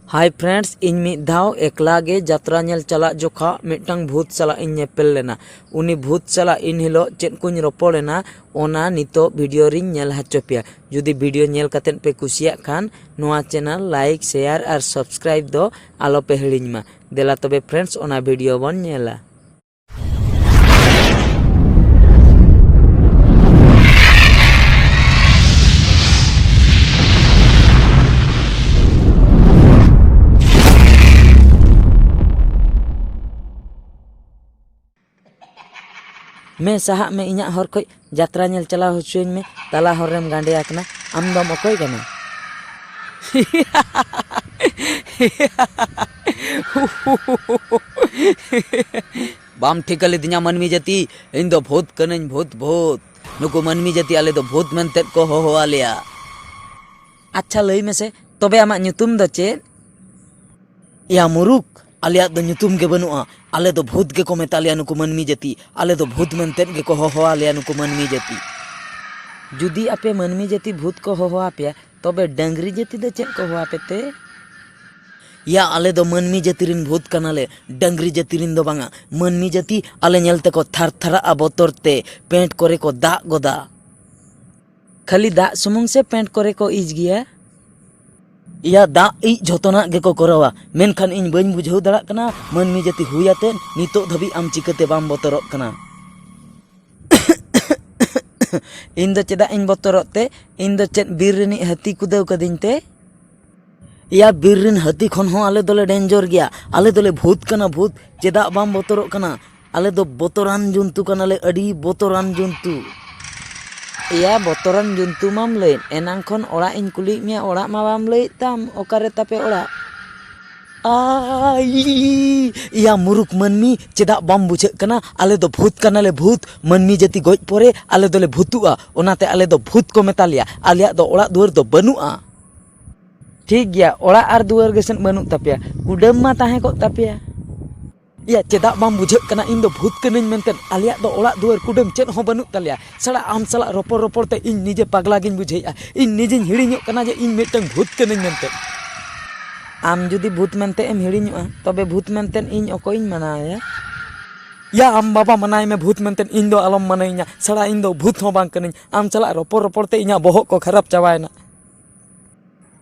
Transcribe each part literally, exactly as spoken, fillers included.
Hi friends, ᱤᱧ ᱢᱤᱫ ᱫᱷᱟᱣ ᱮᱠᱞᱟ ᱜᱮ ᱡᱟᱛᱨᱟ ᱧᱮᱞ ᱪᱟᱞᱟᱜ ᱡᱚᱠᱷᱟ ᱢᱤᱫᱴᱟᱝ ᱵᱷᱩᱛ ᱥᱟᱞᱟᱜ ᱤᱧ ᱧᱮᱯᱮᱞ ᱞᱮᱱᱟ᱾ ᱩᱱᱤ ᱵᱷᱩᱛ ᱥᱟᱞᱟᱜ ᱤᱱ ᱦᱤᱞᱳᱜ ᱪᱮᱫ ᱠᱚᱧ ᱨᱚᱯᱚᱲ ᱮᱱᱟ, ᱚᱱᱟ ᱱᱤᱛᱚᱜ ᱵᱷᱤᱰᱤᱭᱳ ᱨᱤᱧ ᱧᱮᱞ ᱦᱚᱪᱚ ᱯᱮᱭᱟ᱾ ᱡᱩᱫᱤ ᱵᱷᱤᱰᱤᱭᱳ ᱧᱮᱞ ᱠᱟᱛᱮᱫ ᱯᱮ ᱠᱩᱥᱤᱭᱟᱜ ᱠᱷᱟᱱ, ᱱᱚᱣᱟ ᱪᱮᱱᱮᱞ ᱞᱟᱭᱤᱠ, ᱥᱮᱭᱟᱨ ᱟᱨ ᱥᱟᱵᱥᱠᱨᱟᱭᱤᱵ ᱫᱚ ᱟᱞᱚ ᱯᱮ ᱦᱤᱲᱤᱧ ᱢᱟ᱾ ᱫᱮᱞᱟ ᱛᱚᱵᱮ ᱯᱷᱨᱮᱱᱰᱥ, ᱚᱱᱟ ᱵᱷᱤᱰᱤᱭᱳ ᱵᱚᱱ ᱧᱮᱞᱟ᱾ ᱢᱮ, ᱥᱟᱦᱟᱜ ᱢᱮ ᱤᱧᱟᱹᱜ ᱦᱚᱨ ᱠᱷᱚᱡ, ᱡᱟᱛᱨᱟ ᱧᱮᱞ ᱪᱟᱞᱟᱣ ᱦᱚᱪᱚᱧ ᱢᱮ, ᱛᱟᱞᱟ ᱦᱚᱨ ᱨᱮᱢ ᱜᱟᱸᱰᱮ ᱟᱠᱟᱱᱟ, ᱟᱢ ᱫᱚᱢ ᱚᱠᱚᱭ ᱠᱟᱱᱟ? ᱵᱟᱢ ᱴᱷᱤᱠᱟᱹ ᱞᱤᱫᱤᱧᱟ ᱢᱟᱹᱱᱢᱤ ᱡᱟᱹᱛᱤ, ᱤᱧ ᱫᱚ ᱵᱷᱩᱛ ᱠᱟᱹᱱᱟᱹᱧ, ᱵᱷᱩᱛ, ᱵᱷᱩᱛ᱾ ᱱᱩᱠᱩ ᱢᱟᱹᱱᱢᱤ ᱡᱟᱹᱛᱤ ᱟᱞᱮ ᱫᱚ ᱵᱷᱩᱛ ᱢᱮᱱᱛᱮᱫ ᱠᱚ ᱦᱚᱦᱚ ᱟᱞᱮᱭᱟ᱾ ᱟᱪᱪᱷᱟ, ᱞᱟᱹᱭ ᱢᱮᱥᱮ, ᱛᱚᱵᱮ ᱟᱢᱟᱜ ᱧᱩᱛᱩᱢ ᱫᱚ ᱪᱮᱫ? ᱮᱭᱟ ᱢᱩᱨᱩᱠ, ᱟᱞᱮᱭᱟᱜ ᱫᱚ ᱧᱩᱛᱩᱢ ᱜᱮ ᱵᱟᱹᱱᱩᱜᱼᱟ᱾ ᱟᱞᱮ ᱫᱚ ᱵᱷᱩᱛ ᱜᱮᱠᱚ ᱢᱮᱛᱟ ᱞᱮᱭᱟ ᱱᱩᱠᱩ ᱢᱟᱹᱱᱢᱤ ᱡᱟᱹᱛᱤ᱾ ᱟᱞᱮ ᱫᱚ ᱵᱷᱩᱛ ᱢᱮᱱᱛᱮᱫ ᱜᱮᱠᱚ ᱦᱚᱦᱚ ᱟᱞᱮᱭᱟ ᱱᱩᱠᱩ ᱢᱟᱹᱱᱢᱤ ᱡᱟᱹᱛᱤ᱾ ᱡᱩᱫᱤ ᱟᱯᱮ ᱢᱟᱹᱱᱢᱤ ᱡᱟᱹᱛᱤ ᱵᱷᱩᱛ ᱠᱚ ᱦᱚᱦᱚ ᱟᱯᱮᱭᱟ, ᱛᱚᱵᱮ ᱰᱟᱹᱝᱨᱤ ᱡᱟᱹᱛᱤ ᱫᱚ ᱪᱮᱫ ᱠᱚ ᱦᱚᱦᱚ ᱟᱯᱮ ᱛᱮ? ᱭᱟ, ᱟᱞᱮ ᱫᱚ ᱢᱟᱹᱱᱢᱤ ᱡᱟᱹᱛᱤ ᱨᱤᱱ ᱵᱷᱩᱛ ᱠᱟᱱᱟᱞᱮ, ᱰᱟᱹᱝᱨᱤ ᱡᱟᱹᱛᱤ ᱨᱤᱱ ᱫᱚ ᱵᱟᱝᱟ᱾ ᱢᱟᱹᱱᱢᱤ ᱡᱟᱹᱛᱤ ᱟᱞᱮ ᱧᱮᱞ ᱛᱮᱠᱚ ᱛᱷᱟᱨ ᱛᱷᱟᱨᱟᱜᱼᱟ ᱵᱚᱛᱚᱨ ᱛᱮ, ᱯᱮᱱᱴ ᱠᱚᱨᱮ ᱠᱚ ᱫᱟᱜ ᱜᱚᱫᱟ᱾ ᱠᱷᱟᱹᱞᱤ ᱫᱟᱜ ᱥᱩᱢᱩᱝ ᱥᱮ ᱯᱮᱱᱴ ᱠᱚᱨᱮ ᱠᱚ ᱤᱡ ᱜᱮᱭᱟ? ᱭᱟ, ᱫᱟᱜ ᱤᱡ ᱡᱷᱚᱛᱚᱱᱟᱜ ᱜᱮᱠᱚ ᱠᱚᱨᱟᱣᱟ, ᱢᱮᱱᱠᱷᱟᱱ ᱤᱧ ᱵᱟᱹᱧ ᱵᱩᱡᱷᱟᱹᱣ ᱫᱟᱲᱮᱭᱟᱜ ᱠᱟᱱᱟ, ᱢᱟᱹᱱᱢᱤ ᱡᱟᱹᱛᱤ ᱦᱩᱭ ᱟᱛᱮᱫ ᱱᱤᱛᱚᱜ ᱫᱷᱟᱹᱵᱤᱡ ᱟᱢ ᱪᱤᱠᱟᱹᱛᱮ ᱵᱟᱢ ᱵᱚᱛᱚᱨᱚᱜ ᱠᱟᱱᱟ? ᱤᱧ ᱫᱚ ᱪᱮᱫᱟᱜ ᱤᱧ ᱵᱚᱛᱚᱨᱚᱜ ᱛᱮ? ᱤᱧ ᱫᱚ ᱪᱮᱫ ᱵᱤᱨ ᱨᱤᱱᱤᱡ ᱦᱟᱹᱛᱤ ᱠᱩᱫᱟᱹᱣ ᱠᱟᱹᱫᱤᱧ ᱛᱮ? ᱭᱟ, ᱵᱤᱨ ᱨᱤᱱ ᱦᱟᱹᱛᱤ ᱠᱷᱚᱱ ᱦᱚᱸ ᱟᱞᱮ ᱫᱚᱞᱮ ᱰᱮᱧᱡᱚᱨ ᱜᱮᱭᱟ᱾ ᱟᱞᱮ ᱫᱚᱞᱮ ᱵᱷᱩᱛ ᱠᱟᱱᱟ, ᱵᱷᱩᱛ᱾ ᱪᱮᱫᱟᱜ ᱵᱟᱢ ᱵᱚᱛᱚᱨᱚᱜ ᱠᱟᱱᱟ? ᱟᱞᱮ ᱫᱚ ᱵᱚᱛᱚᱨᱟᱱ ᱡᱚᱱᱛᱩ ᱠᱟᱱᱟᱞᱮ, ᱟᱹᱰᱤ ᱵᱚᱛᱚᱨᱟᱱ ᱡᱚᱱᱛᱩ᱾ ᱮᱭᱟ, ᱵᱚᱛᱚᱨᱟᱱ ᱡᱚᱱᱛᱩ ᱢᱟᱢ ᱞᱟᱹᱭᱮᱫ, ᱮᱱᱟᱝ ᱠᱷᱚᱱ ᱚᱲᱟᱜ ᱤᱧ ᱠᱩᱞᱤᱭᱮᱫ ᱢᱮᱭᱟ, ᱚᱲᱟᱜ ᱢᱟ ᱵᱟᱢ ᱞᱟᱹᱭᱮᱫ ᱛᱟᱢ, ᱚᱠᱟᱨᱮ ᱛᱟᱯᱮ ᱚᱲᱟᱜ? ᱟᱭ, ᱤᱭᱟ, ᱢᱩᱨᱩᱠ ᱢᱟᱹᱱᱢᱤ, ᱪᱮᱫᱟᱜ ᱵᱟᱢ ᱵᱩᱡᱷᱟᱹᱜ ᱠᱟᱱᱟ? ᱟᱞᱮ ᱫᱚ ᱵᱷᱩᱛ ᱠᱟᱱᱟᱞᱮ, ᱵᱷᱩᱛ᱾ ᱢᱟᱹᱱᱢᱤ ᱡᱟᱹᱛᱤ ᱜᱚᱡ ᱯᱚᱨᱮ ᱟᱞᱮ ᱫᱚᱞᱮ ᱵᱷᱩᱛᱩᱜᱼᱟ, ᱚᱱᱟᱛᱮ ᱟᱞᱮ ᱫᱚ ᱵᱷᱩᱛ ᱠᱚ ᱢᱮᱛᱟ ᱞᱮᱭᱟ᱾ ᱟᱞᱮᱭᱟᱜ ᱫᱚ ᱚᱲᱟᱜ ᱫᱩᱣᱟᱹᱨ ᱫᱚ ᱵᱟᱹᱱᱩᱜᱼᱟ᱾ ᱴᱷᱤᱠ ᱜᱮᱭᱟ, ᱚᱲᱟᱜ ᱟᱨ ᱫᱩᱣᱟᱹᱨ ᱜᱮᱥᱮᱫ ᱵᱟᱹᱱᱩᱜ ᱛᱟᱯᱮᱭᱟ, ᱠᱩᱰᱟᱹᱢ ᱢᱟ ᱛᱟᱦᱮᱸ ᱠᱚᱜ ᱛᱟᱯᱮᱭᱟ᱾ ᱮᱭᱟ, ᱪᱮᱫᱟᱜ ᱵᱟᱢ ᱵᱩᱡᱷᱟᱹᱜ ᱠᱟᱱᱟ? ᱤᱧ ᱫᱚ ᱵᱷᱩᱛ ᱠᱟᱹᱱᱟᱹᱧ ᱢᱮᱱᱛᱮ᱾ ᱟᱞᱮᱭᱟᱜ ᱫᱚ ᱚᱲᱟᱜ ᱫᱩᱣᱟᱹᱨ ᱠᱩᱰᱟᱹᱢ ᱪᱮᱫ ᱦᱚᱸ ᱵᱟᱹᱱᱩᱜ ᱛᱟᱞᱮᱭᱟ᱾ ᱥᱟᱞᱟ, ᱟᱢ ᱥᱟᱞᱟᱜ ᱨᱚᱯᱚᱲ ᱨᱚᱯᱚᱲ ᱛᱮ ᱤᱧ ᱱᱤᱡᱮ ᱯᱟᱜᱽᱞᱟ ᱜᱤᱧ ᱵᱩᱡᱷᱟᱹᱣᱮᱫᱼᱟ᱾ ᱤᱧ ᱱᱤᱡᱮᱧ ᱦᱤᱲᱤᱧᱚᱜ ᱠᱟᱱᱟ ᱡᱮ ᱤᱧ ᱢᱤᱫᱴᱟᱝ ᱵᱷᱩᱛ ᱠᱟᱹᱱᱟᱹᱧ ᱢᱮᱱᱛᱮ᱾ ᱟᱢ ᱡᱩᱫᱤ ᱵᱷᱩᱛ ᱢᱮᱱᱛᱮ ᱮᱢ ᱦᱤᱲᱤᱧᱚᱜᱼᱟ, ᱛᱚᱵᱮ ᱵᱷᱩᱛ ᱢᱮᱱᱛᱮ ᱤᱧ ᱚᱠᱚᱭᱤᱧ ᱢᱟᱱᱟᱣᱮᱭᱟ? ᱭᱟ, ᱟᱢ ᱵᱟᱵᱟ ᱢᱟᱱᱟᱭ ᱢᱮ, ᱵᱷᱩᱛ ᱢᱮᱱᱛᱮ ᱤᱧ ᱫᱚ ᱟᱞᱚᱢ ᱢᱟᱱᱟᱭᱤᱧᱟ᱾ ᱥᱟᱲᱟ, ᱤᱧ ᱫᱚ ᱵᱷᱩᱛ ᱦᱚᱸ ᱵᱟᱝ ᱠᱟᱹᱱᱟᱹᱧ᱾ ᱟᱢ ᱥᱟᱞᱟᱜ ᱨᱚᱯᱚᱲ ᱨᱚᱯᱚᱲ ᱛᱮ ᱤᱧᱟᱹᱜ ᱵᱚᱦᱚᱜ ᱠᱚ ᱠᱷᱟᱨᱟᱯ ᱪᱟᱵᱟᱭᱮᱱᱟ᱾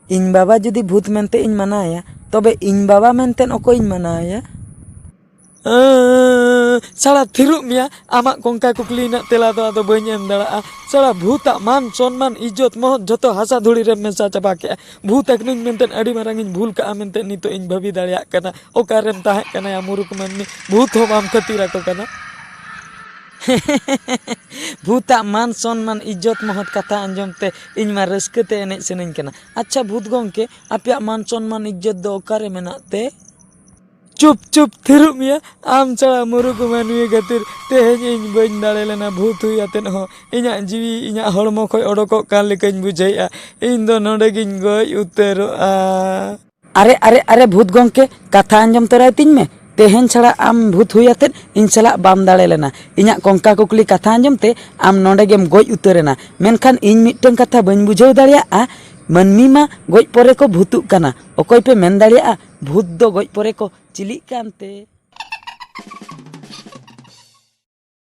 ᱤᱧ ᱵᱟᱵᱟ ᱡᱩᱫᱤ ᱵᱷᱩᱛ ᱢᱮᱱᱛᱮ ᱤᱧ ᱢᱟᱱᱟᱣᱮᱭᱟ, ᱛᱚᱵᱮ ᱤᱧ ᱵᱟᱵᱟ ᱢᱮᱱᱛᱮ ᱚᱠᱚᱭᱤᱧ ᱢᱟᱱᱟᱣᱮᱭᱟ? ᱮᱸ, ᱥᱟᱲᱟ, ᱛᱷᱤᱨᱚᱜ ᱢᱮᱭᱟ᱾ ᱟᱢᱟᱜ ᱠᱚᱝᱠᱟ ᱠᱩᱠᱞᱤ ᱨᱮᱱᱟᱜ ᱛᱮᱞᱟ ᱫᱚ ᱟᱫᱚ ᱵᱟᱹᱧ ᱮᱢ ᱫᱟᱲᱮᱭᱟᱜᱼᱟ᱾ ᱥᱟᱲᱟ, ᱵᱷᱩᱛᱟᱜ ᱢᱟᱱ ᱥᱚᱱᱢᱟᱱ ᱤᱡᱽᱡᱚᱛ ᱢᱚᱦᱚᱛ ᱡᱷᱚᱛᱚ ᱦᱟᱥᱟ ᱫᱷᱩᱲᱤ ᱨᱮᱢ ᱢᱮᱥᱟ ᱪᱟᱵᱟ ᱠᱮᱜᱼᱟ᱾ ᱵᱷᱩᱛ ᱟᱠᱟᱱᱟᱹᱧ ᱢᱮᱱᱛᱮ ᱟᱹᱰᱤ ᱢᱟᱨᱟᱝ ᱤᱧ ᱵᱷᱩᱞ ᱠᱟᱜᱼᱟ ᱢᱮᱱᱛᱮ ᱱᱤᱛᱚᱜ ᱤᱧ ᱵᱷᱟᱹᱵᱤ ᱫᱟᱲᱮᱭᱟᱜ ᱠᱟᱱᱟ᱾ ᱚᱠᱟᱨᱮᱢ ᱛᱟᱦᱮᱸ ᱠᱟᱱᱟ ᱭᱟ ᱢᱩᱨᱩᱠ ᱢᱟᱹᱱᱢᱤ? ᱵᱷᱩᱛ ᱦᱚᱸ ᱵᱟᱢ ᱠᱷᱟᱹᱛᱤᱨ ᱟᱠᱚ ᱠᱟᱱᱟ᱾ ᱵᱷᱩᱛᱟᱜ ᱢᱟᱱ ᱥᱚᱱᱢᱟᱱ ᱤᱡᱽᱡᱚᱛ ᱢᱚᱦᱚᱛ ᱠᱟᱛᱷᱟ ᱟᱸᱡᱚᱢ ᱛᱮ ᱤᱧ ᱢᱟ ᱨᱟᱹᱥᱠᱟᱹ ᱛᱮ ᱮᱱᱮᱡ ᱥᱟᱱᱟᱧ ᱠᱟᱱᱟ᱾ ᱟᱪᱪᱷᱟ ᱵᱷᱩᱛ ᱜᱚᱢᱠᱮ, ᱟᱯᱮᱭᱟᱜ ᱢᱟᱱ ᱥᱚᱱᱢᱟᱱ ᱤᱡᱽᱡᱚᱛ ᱫᱚ ᱚᱠᱟᱨᱮ ᱢᱮᱱᱟᱜ ᱛᱮ? ᱪᱩᱯ, ᱪᱩᱯ, ᱛᱷᱤᱨᱚᱜ ᱢᱮᱭᱟ᱾ ᱟᱢ ᱪᱷᱟᱲᱟ ᱢᱩᱨᱩᱠ ᱢᱟᱹᱱᱢᱤ ᱠᱷᱟᱹᱛᱤᱨ ᱛᱮᱦᱮᱧ ᱤᱧ ᱵᱟᱹᱧ ᱫᱟᱲᱮ ᱞᱮᱱᱟ᱾ ᱵᱷᱩᱛ ᱦᱩᱭ ᱟᱛᱮᱫ ᱦᱚᱸ ᱤᱧᱟᱹᱜ ᱡᱤᱣᱤ ᱤᱧᱟᱹᱜ ᱦᱚᱲᱢᱚ ᱠᱷᱚᱱ ᱚᱰᱚᱠᱚᱜ ᱠᱟᱱ ᱞᱮᱠᱟᱧ ᱵᱩᱡᱷᱟᱹᱣᱮᱫᱼᱟ᱾ ᱤᱧ ᱫᱚ ᱱᱚᱰᱮ ᱜᱤᱧ ᱜᱚᱡ ᱩᱛᱟᱹᱨᱚᱜᱼᱟ᱾ ᱟᱨᱮ, ᱟᱨᱮ, ᱟᱨᱮ, ᱵᱷᱩᱛ ᱜᱚᱢᱠᱮ, ᱠᱟᱛᱷᱟ ᱟᱸᱡᱚᱢ ᱛᱚᱨᱟᱭ ᱛᱤᱧ ᱢᱮ᱾ ᱛᱮᱦᱮᱧ ᱪᱷᱟᱲᱟ ᱟᱢ ᱵᱷᱩᱛ ᱦᱩᱭ ᱟᱛᱮᱫ ᱤᱧ ᱥᱟᱞᱟᱜ ᱵᱟᱢ ᱫᱟᱲᱮ ᱞᱮᱱᱟ᱾ ᱤᱧᱟᱹᱜ ᱠᱚᱝᱠᱟ ᱠᱩᱠᱞᱤ ᱠᱟᱛᱷᱟ ᱟᱸᱡᱚᱢ ᱛᱮ ᱟᱢ ᱱᱚᱰᱮ ᱜᱮᱢ ᱜᱚᱡ ᱩᱛᱟᱹᱨᱮᱱᱟ᱾ ᱢᱮᱱᱠᱷᱟᱱ ᱤᱧ ᱢᱤᱫᱴᱟᱝ ᱠᱟᱛᱷᱟ ᱵᱟᱹᱧ ᱵᱩᱡᱷᱟᱹᱣ ᱫᱟᱲᱮᱭᱟᱜᱼᱟ, ᱢᱟᱹᱱᱢᱤ ᱢᱟ ᱜᱚᱡ ᱯᱚᱨᱮ ᱠᱚ ᱵᱷᱩᱛᱩᱜ ᱠᱟᱱᱟ, ᱚᱠᱚᱭ ᱯᱮ ᱢᱮᱱ ᱫᱟᱲᱮᱭᱟᱜᱼᱟ ᱵᱷᱩᱛ ᱫᱚ ᱜᱚᱡ ᱯᱚᱨᱮ ᱠᱚ ᱪᱤᱞᱤᱜ ᱠᱟᱱᱛᱮ?